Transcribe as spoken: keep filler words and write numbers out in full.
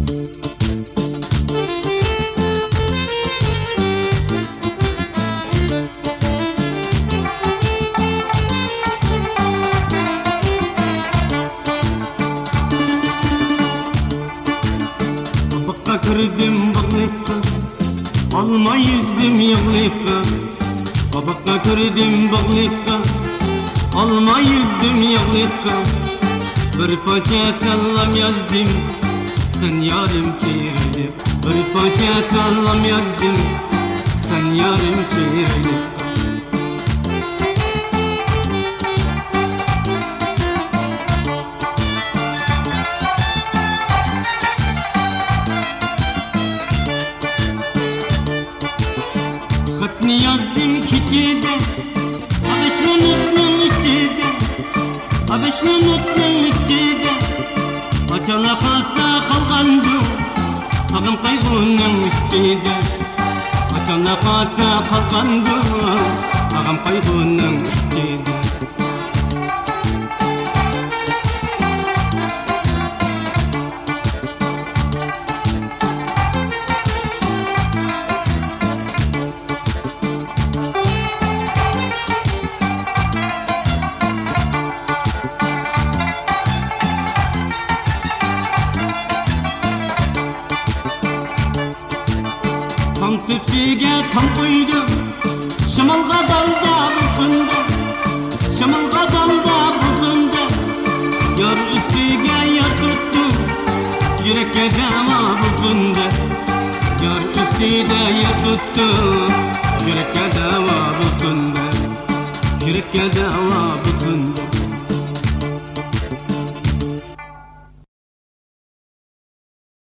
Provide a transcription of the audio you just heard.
باغقا كىردىم باغلىققا، ئالما يۈزدۈم ياغلىققا. باغقا كىردىم باغلىققا، ئالما يۈزدۈم ياغلىققا. بىر پارچە سالام يازدىم، سەن يارىم چىرايلىق. بىر پارچە سالام يازدىم، سەن يارىم چىرايلىق. خەتنى يازدىم كېچىدە، بەش مىنۇتنىڭ ئىچىدە، بەش مىنۇتنىڭ ئىچىدە. قاچانلا قالسا قالغاندۇ، غەم قايغۇنىڭ ئۈستىدە. قاچانلا قالسا قالغاندۇ، غەم قايغۇنىڭ ئۈستىدە. تام تۆپىسىگە تام قويدۇم، شامالغا دالدا بولسۇن دەپ، شامالغا دالدا بولسۇن دەپ. يار ئۈستىگە يار تۇتتۇم، يۈرەككە داۋا بولسۇن دەپ. يار ئۈستىدە يار تۇتتۇم، يۈرەككە داۋا بولسۇن دەپ. يۈرەككە داۋا بولسۇن دەپ.